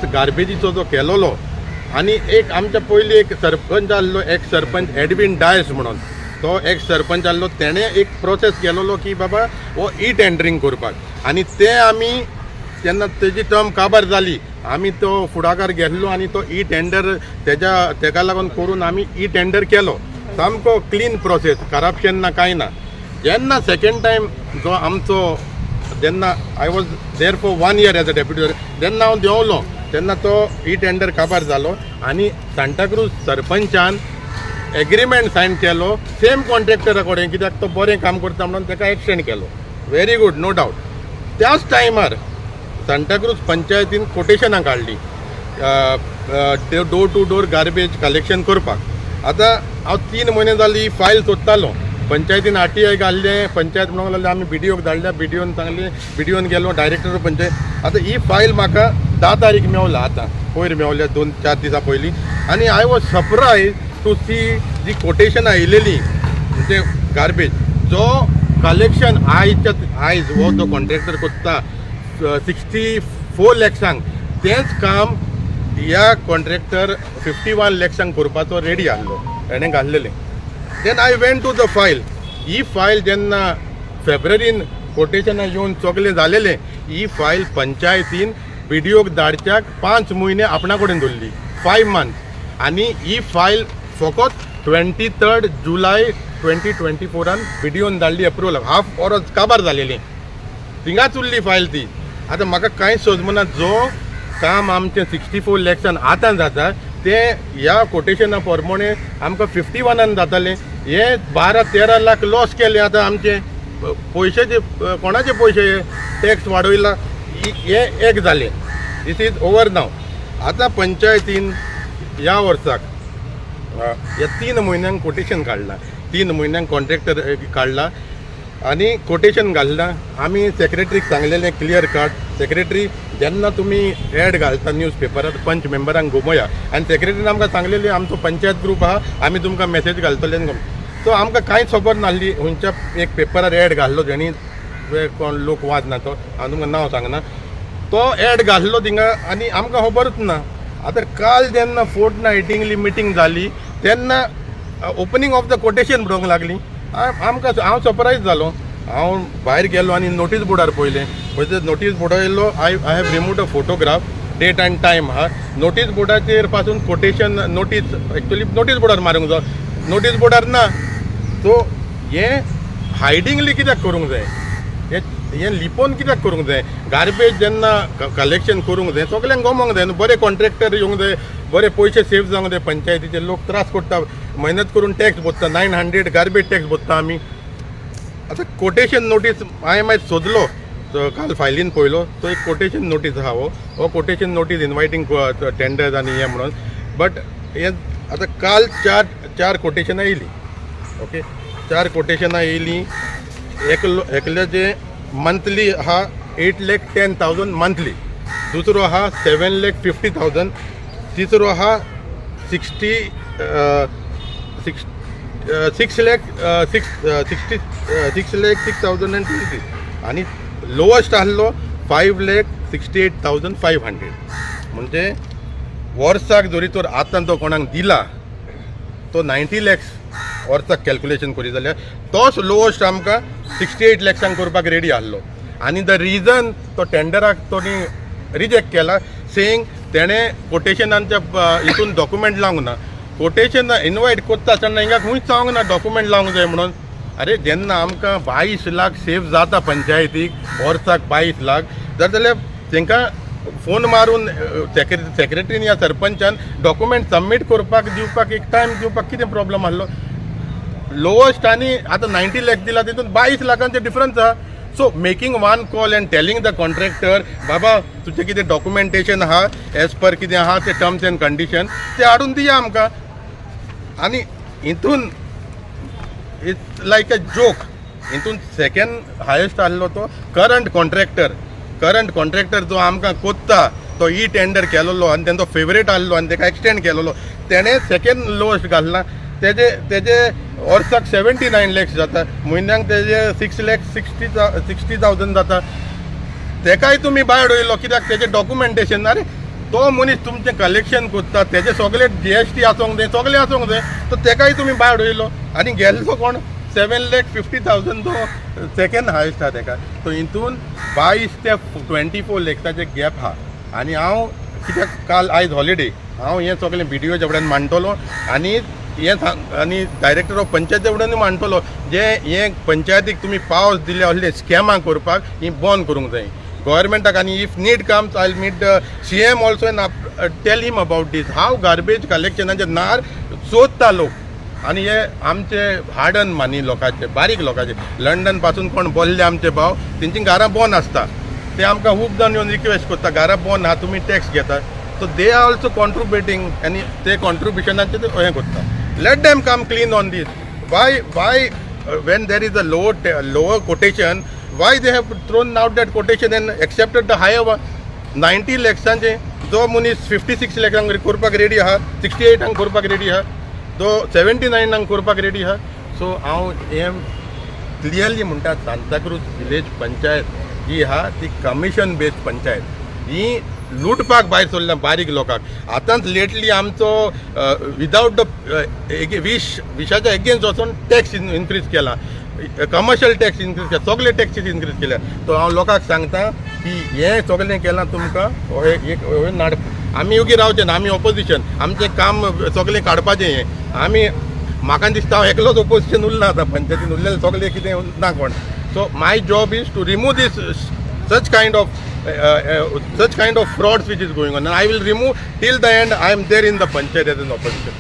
गार्बेजीचो जो केलोलो आनी एक आमच्या पयलीं एक सरपंच आहलो, एक्स सरपंच एडवीन डायस म्हणून, तो एक्स सरपंच आहलो. तेणें एक प्रोसेस केलोलो की बाबा हो ई टेंडरींग करपाक. आनी ते आमी तेन्ना तेजी टर्म काबार जाली, आमी तो फुडाकार घेतलो आनी तो ई टेंडर तेज्या तेका लागून करून आमी ई टेंडर केलो. सामको क्लीन प्रोसेस, करप्शन ना, कांय ना. जेन्ना सेकेंड टायम जो आमचो, जेन्ना I was there for one year as a deputy, जेन्ना हांव देंवलो तेन्ना तो ई टेंडर काबार जालो आनी सांताक्रूज सरपंचान एग्रीमेंट सायन केलो सेम कॉन्ट्रॅक्टरा कडेन, कित्याक तो बरें काम करता म्हणून ताका एक्सटेंड केलो. व्हेरी गुड, नो डावट. त्याच टायमार सांताक्रूज पंचायतीन कोटेशनां काडली door to door garbage collection करपाक. आतां हांव 3 म्हयने जाली ही फायल सोदतालो. पंचायतीन आरटीआय घाल्लें. पंचायत म्हणूंक लागली, आमी बीडीओक धाडल्या. बीडीओन सांगलें, बीडीओन गेलो, डायरेक्टर पंचायत. आतां ही फायल म्हाका 10 तारीख मेवला, आतां पयर मेवल्या, 2-4 दिसां पयलीं. आनी I was surprise to see जी कोटेशनां येयलेली, म्हणजे गार्बेज जो कलेक्शन आयच्या आयज हो जो कॉन्ट्रॅक्टर करता 64 लॅक्सांक, तेंच काम ह्या कॉन्ट्रॅक्टर 51 लॅक्सांक करपाचो रेडी आहलो, तेणें घाल्लेलें. Then I went to the file. He file जेन्ना फेब्रुवारीन कोटेशनां येवन सगळें जालेलें, ही फायल पंचायतीन बीडीओक धाडच्याक 5 म्हयने आपणा कडेन दवरली, 5 मंथ. आनी ही फायल फकत 23 जुलय 2024आन बीडीओन धाडली अप्रुवल. हाफ वरस काबार जालेली, थिंगाच उरली फायल ती. आतां म्हाका कांयच समजना, जो काम आमचें 64 लॅक्सान आतां जाता, तें ह्या कोटेशना प्रमाणे आमकां 51आन जातालें. हे 12-13 लाख लॉस केले. आतां आमचे पयशेचे, कोणाचे पयशे, टॅक्स वाडयला. हे एक जालें. This is over now. आतां पंचायतीन ह्या वर्साक ह्या 3 म्हयन्यांक कोटेशन काडलां, 3 म्हयन्यांक कॉन्ट्रॅक्टर काडला आनी कोटेशन घालना. आमी सेक्रेटरीक सांगलेलें क्लियर कट, सेक्रेटरी, जेन्ना तुमी एड घालता न्यूज पेपरार, पंच मेंबरांक घुमया. आनी सेक्रेटरीन आमकां सांगलेली, आमचो पंचायत ग्रूप आहा, आमी तुमकां मेसेज घालतले. सो आमकां कांयच खबर नासली. खंयच्या एक पेपरार एड घाल्लो जेणी, कोण लोक वाचना तो, हांव तुमकां नांव सांगना, तो एड घाल्लो थिंगा आनी आमकां खबरूच ना. आतां काल जेन्ना फोर्ट नायटिंगली मिटींग जाली तेन्ना ओपनींग ऑफ the quotation म्हणूंक लागली. आमकां, हांव सरप्रायज जालो. हांव भायर गेलो आनी नोटीस बोर्डार पळयलें. पळयता नोटीस बोर्डार येयलो. I have remove a photograph, date and time आहा नोटीस बोर्डाचेर पासून. कोटेशन नोटीस एक्चुअली नोटीस बोर्डार मारूंक जाय, नोटीस बोर्डार ना. सो हें हायडिंगली कित्याक करूंक जाय? हें हें लिपोवन कित्याक करूंक जाय? गार्बेज जेन्ना कलेक्शन करूंक जाय, सगल्यांक गमोंक जाय न्हू. बरे कॉन्ट्रॅक्टर येवंक जाय, बरे पयशे सेव जावंक जाय पंचायतीचे. लोक त्रास करता, मेहनत करून टॅक्स भरता, 900 गार्बेज टॅक्स भरता आमी. आतां कोटेशन नोटीस हांवें मागीर सोदलो, तो काल फायलीन पळयलो, तो एक कोटेशन नोटीस आहा. हो हो कोटेशन नोटीस इनवायटींग टेंडर्स आनी हें म्हणून. बट हें आतां काल चार चार कोटेशनां येयलीं, ओके, चार कोटेशनां येयलीं. एकलो, एकल्याचे मंथली आहा 8,10,000 मंथली, दुसरो आहा 7,50,000, तिसरो आहा sixty six six lakh six sixty 6,06,020 आनी लोवस्ट आहलो 5,68,500. म्हणजे वर्साक जरी तर आतां तो कोणाक दिला तो 90 लॅक्स वर्साक कॅल्क्युलेशन करीत जाल्यार, तोच लोवस्ट आमकां 68 लॅक्सांक करपाक रेडी आहलो. आनी the reason तो टेंडराक तोणी रिजेक्ट केला, सेईंग तेणें कोटेशनाच्या हितून डॉक्युमेंट लावंक ना. कोटेशन इनवायट करता आसतना हिंगा खंयच सांगूंक ना डॉक्युमेंट लावंक जाय म्हणून. अरे, जेन्ना आमकां 22 लाख सेव जाता पंचायतीक वर्साक, 22 लाख जर जाल्यार तांकां फोन मारून सेक्रेटरीन या सरपंचान डॉक्युमेंट सबमीट करपाक दिवपाक एक टायम दिवपाक कितें प्रॉब्लम आहलो? लोवस्ट आनी आतां 90 लॅक दिला, तितून 22 लाखांचे डिफरन्स आहा. So making one call and telling the contractor, बाबा, तुजें कितें डॉक्युमेंटेशन आहा, एज पर कितें आहा ते टर्म्स एंड कंडिशन ते हाडून दिया आमकां. आनी हितून it's like a joke. हितून सेकंड हायेस्ट आहलो तो करंट कॉन्ट्रॅक्टर. करंट कॉन्ट्रॅक्टर जो आमकां कोत्ता, तो ई टेंडर केलोलो आनी तेंचो फेवरेट आहलो आनी तेका एक्सटेंड केलोलो, तेणें सेकंड लोएस्ट घालना. तेजे तेजे वर्साक 79 लॅक्स जाता, म्हयन्याक तेजे 6,60,000 जाता. तेकाय तुमी भायर उडयलो कित्याक? तेजें डॉक्युमेंटेशन. अरे. तो मनीस तुमचें कलेक्शन करता, तेजे सगळे जीएसटी आसोंक जाय, सगळें आसोंक जाय. तो तेकाय तुमी भायर उडयलो आनी गेल्लो कोण 7,50,000, तो सेकंड हायस्ट आहा तेका. सो हितून 22 ते 24 लॅक्साचे गॅप आहा. आनी हांव कित्याक काल आयज हॉलिडे, हांव हें सगळें बीडीओच्या फुड्यान मांडटलो आनी हें सांग आनी डायरेक्टर ऑफ पंचायती फुड्यानूय मांडटलो, जे हें पंचायतीक तुमी पावस दिले असले स्कॅमां करपाक ही बंद करूंक जाय गव्हर्मेंटाक. आनी if need comes, I meet the CM also and tell him about this, how garbage कलेक्शनाचे नार चोरता लोक. आनी हे आमचे हार्ड अर्न मनी लोकांचे, बारीक लोकांचे. लंडन पासून कोण बोल्ले आमचे भाव, तेंची घरां बंद आसता, ते आमकां खूब जाण येवन रिक्वेस्ट करता, घरां बंद आहा, तुमी टॅक्स घेता. So they are also contributing आनी ते कॉन्ट्रिब्युशनाचे ते हें करता. Let them come clean on this. Why when there is a lower quotation, why they have thrown out that quotation and accepted the higher one? 90 लॅक्सांचे जो मनीस 56 लॅक्सांक करपाक ready आहा, 68 आंक करपाक रेडी आहा, तो 79 आंक करपाक रेडी आहा. सो हांव हें क्लियरली म्हणटा, सांताक्रूज विलेज पंचायत जी आहा ती कमिशन बेस्ड पंचायत. ही लुटपाक भायर सरल्या बारीक लोकांक. आतांच लेटली आमचो विदावट the wish, विशाच्या एगेन्स्ट वचून टॅक्स इन्क्रीज केला, कमर्शियल टॅक्स इन्क्रीज केला, सगळे टॅक्सीस इन्क्रीज केल्या. सो हांव लोकांक सांगता की हें सगळें केलां तुमकां हे एक हे नाड. आमी योगी रावचे ना, आमी ऑपोजिशन, आमचें काम सगळें काडपाचें. हें आमी म्हाका दिसता हांव एकलोच ऑपोजिशन उरला आतां पंचायतीन, उरलेले सगळे कितें ना कोण. So my job is to remove these such kind of frauds which is going on, and I will remove till the end. I am there in the panchayat as an opposition.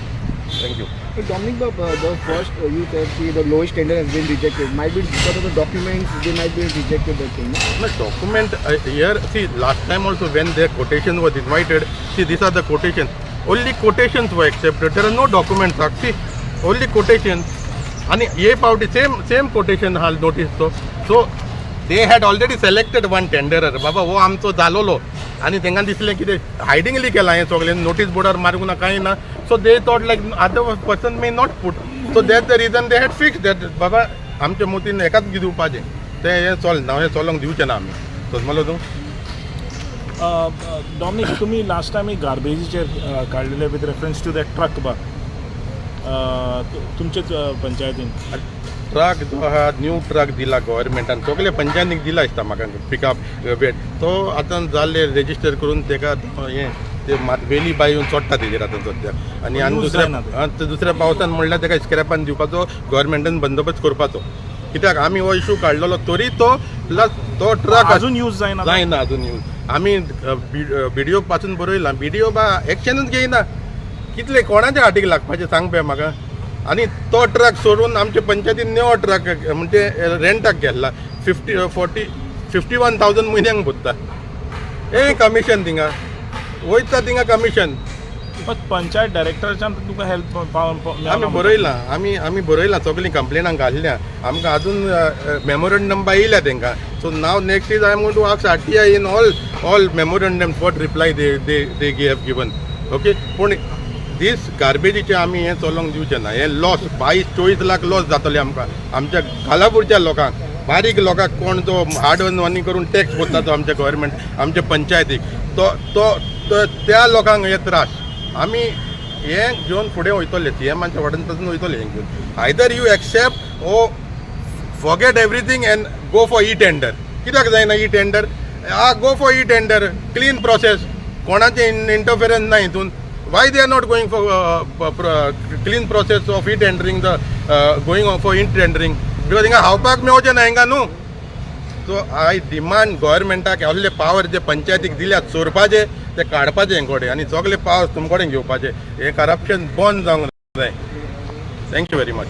Thank you. But Dominic Bob, the first you said see, the lowest tender has been rejected. Might be because of the documents, they might be rejected that thing. No? No, document here, see, last time also when their quotation was invited, see, these are the quotations. Only quotations were accepted. There are no documents. See, only quotations. आणि हे पावटी same same quotation हा notice तो. So they had already selected one tenderer. बाबा, हो आमचो जालोलो. आनी तांकां दिसलें कितें हायडिंगली केलां हें सगळें, नोटीस बोर्डार मारूंक ना, कांय ना. So they thought like other person may not put, so that the reason they had fix that. बाबा, आमच्या मतीन एकाच दिवपाचें तें हें चलना, हें चलोंक दिवचें ना आमी. समजलो तूं? डॉमिनीक, तुमी लास्ट टायम एक गार्बेजीचेर काडलेले with reference to that truck बा तुमचेच पंचायतीन. ट्रक जो आहा, न्यू ट्रक दिला गव्हर्मेंटान, सगळे पंचायतीक दिला दिसता म्हाका, पिकअप वेट. तो आतां जाल्ले रेजिस्टर करून तेका हें ते मात वेली बाय येवन चोडटा तेजेर आतां सद्या. आनी आनी Use दुसऱ्या जायना ते. आं, ते दुसऱ्या पावसान म्हणल्यार तेका स्क्रॅपान दिवपाचो गव्हर्मेंटान बंदोबस्त करपाचो, कित्याक आमी हो इशू काडलेलो तरी तो प्लस तो ट्रक अजून यूज जायना तो? जायना अजून यूज. आमी बीडीओक पासून बरयलां, बीडीओ बा एक्शनूच घेयना. कितले कोणाच्या हाटीक लागपाचें सांग पळय म्हाका. आनी तो ट्रक सोडून आमचे पंचायतीन नवो ट्रक म्हणजे रेंटाक घेतला, 50 40 51,000 म्हयन्यांक भरता. हे कमिशन थिंगा वयता, थिंगा कमिशन. पण पंचायत डायरेक्टराच्यान तुका हेल्प पावन? आमी बरयलां, आमी बरयलां, सगळीं कंप्लेनां घालल्या. आमकां अजून मेमोरंडम बा येयल्या तांकां. So now next is I am going to ask RTI in all memorandum what reply they have given, okay? पूण दीस गार्बेजीचे आमी हें चलोवंक दिवचें ना. हें लॉस 22-24 लाख लॉस जातले आमकां, आमच्या खालापूरच्या लोकांक, बारीक लोकांक. कोण जो हार्ड अर्न मनी करून टॅक्स भरता तो आमच्या गव्हर्मेंट, आमच्या पंचायतीक, तो तो तो त्या लोकांक हे त्रास. आमी हें घेवन फुडें वयतले, सीएमाच्या वाटेन पासून वयतले हें घेवन. Either you accept or forget everything and go for e tender. कित्याक जायना e tender? Go for e tender, clean process, कोणाचें इंटरफेरन्स ना हितून. Why they are not going for clean process of e tendering, the going for e tendering? Because हिंगा खावपाक मेवचें ना हिंगा न्हू. सो I demand गव्हर्मेंटाक असले पावर जे पंचायतीक दिल्यात चोरपाचे, ते काडपाचे हें कडेन आनी सगळे पावर तुम कडेन घेवपाचे. हें करप्शन बंद जावंक जाय. Thank you very much.